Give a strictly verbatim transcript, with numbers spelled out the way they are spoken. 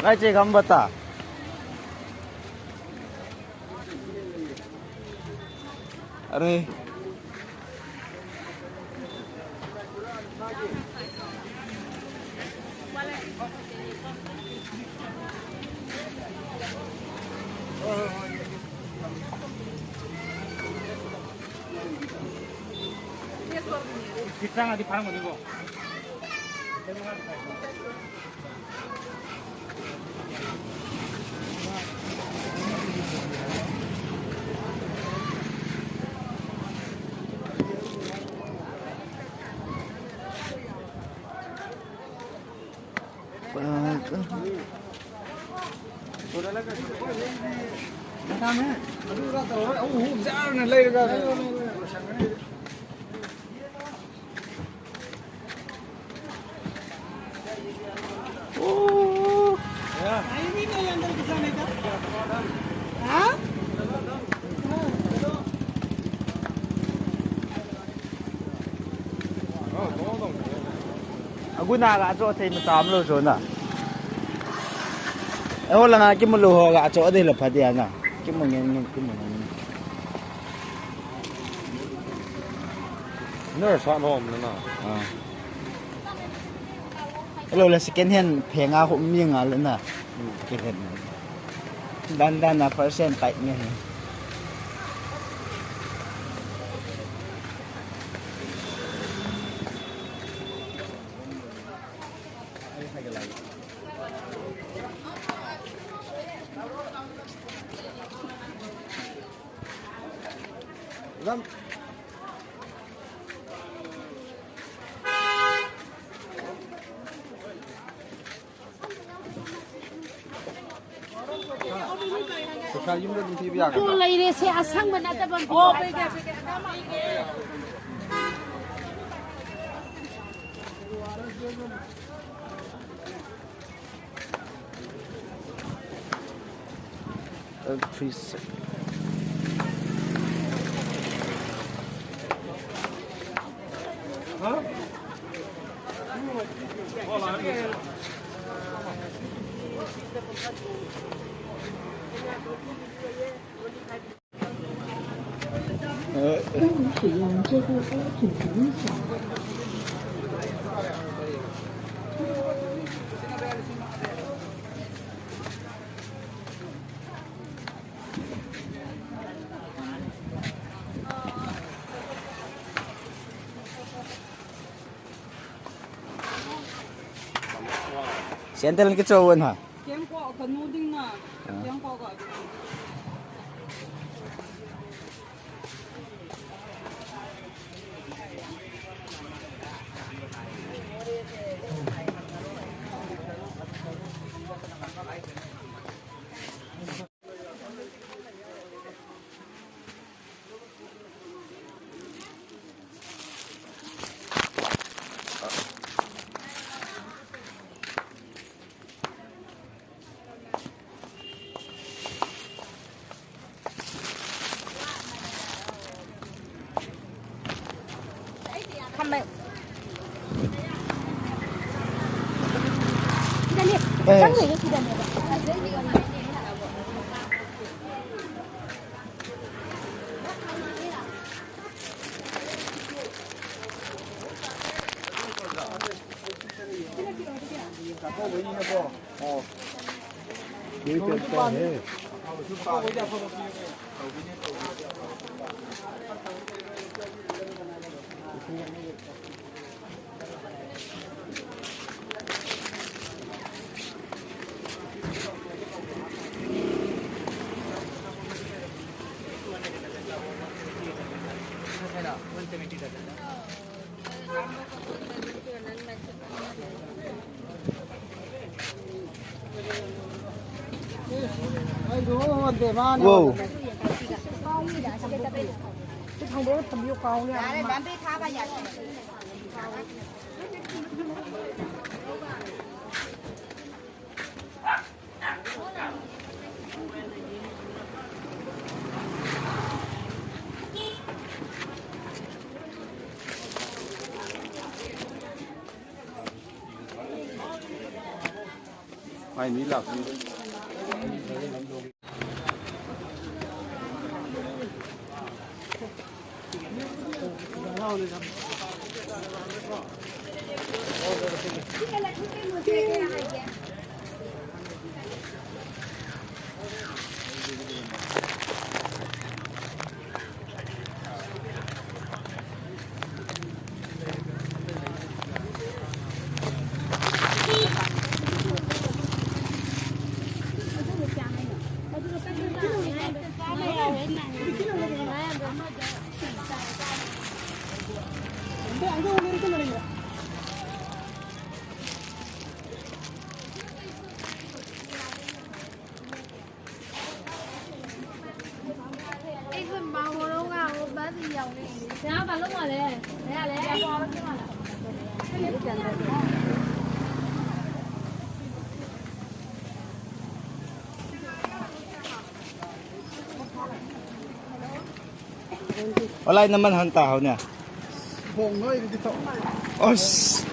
Ngai che gam bata. Are. Kita nggak dipanggil, Bu? Agun a ga cho thei ma tam lo cho na. E ho langa kimu lo ho ga cho de la pha dia na. Kimu ngen ngen kimu ngen. Nurse han hom na na. Ah. Hello, le second hand phenga khu mi nga le na. Second hand. Dan dan na percent kai nge. Ko lai re se asang bana ta ban. Three six. Sandal ke cho wan ha. Kengkoh ka nu ding na. Ah. Kengkoh ka. Eh. Wow. Ai, mi lak. Olai naman hanta hau niya. Bong noi di to. Os.